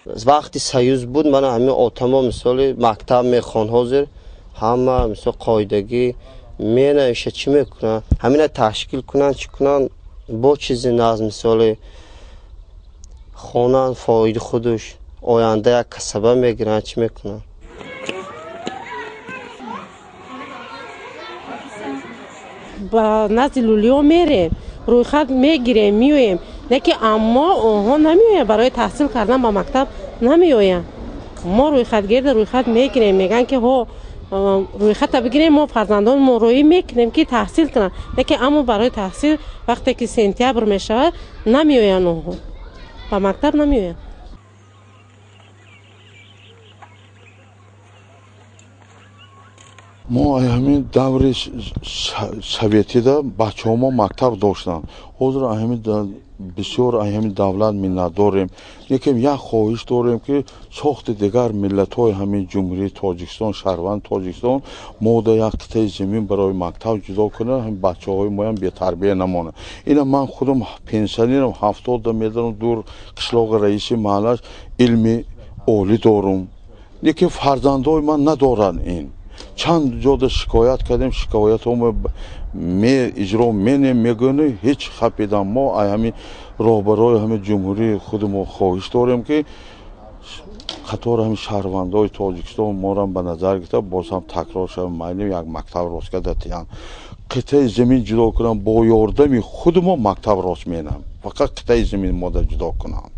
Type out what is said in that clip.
Вақти союз буд, мана ҳамин отамо мисоли мактаб мехон, ҳозир ҳама мисол қоидагӣ менавиша, чӣ мекунанд, ҳамина ташкил кунанд, чӣ кунанд, бо чизи наз мисоли хонанд, фоиди худаш оянда як касаба мегиранд, чӣ мекунанд. Ба назди лулиё мерем, рӯйхат мегирем, меоем, лекин аммо онҳо намеоянд, барои таҳсил кардан ба мактаб намеоянд. Мо рӯйхатгирда рӯйхат мегирем, мегӯянд ки ҳо рӯйхата бигирем, мо фарзандонмо роӣ мекунем ки таҳсил кунанд, лекин аммо барои таҳсил вақте ки сентябр мешавад намеоянд, онҳо ба мактаб намеоянд. Мо ҳамин даври советида бачаҳо мо мактаб доштанд. Ҳозир ҳамин бисёр ҳамин давлат миннатдорем, лекин як хоҳиш дорем, ки сохти дигар миллатҳои ҳамин ҷумҳурии Тоҷикистон, шаҳрванди Тоҷикистон мода як қитъаи замин барои мактаб ҷудо кунанд, ҳамин бачаҳои моям бетарбия намонанд. Ина ман худам пенсионерам, 70 медонам, дур қишлоқи раиси маҳаллаш, илми олӣ дорум, лекин фарзандҳои ман надоранд. Ин чанд ҷода шикоят кардем, шикоятҳомо иҷро менем, мегӯянд, ҳеҷ хапидан. Мо ҳамин роҳбарои ҳамин ҷумҳурии худи мо хоҳиш дорем, ки қатори ҳамин шаҳрвандои Тоҷикистон морам ба назар гирифта, боз ҳам такрор шава, майли як мактаб рост карда тиҳанд, қитъаи замин ҷудо кунам, бо ёрдами худи мо мактаб рост менам, фақат қитъаи замин мода ҷудо кунам.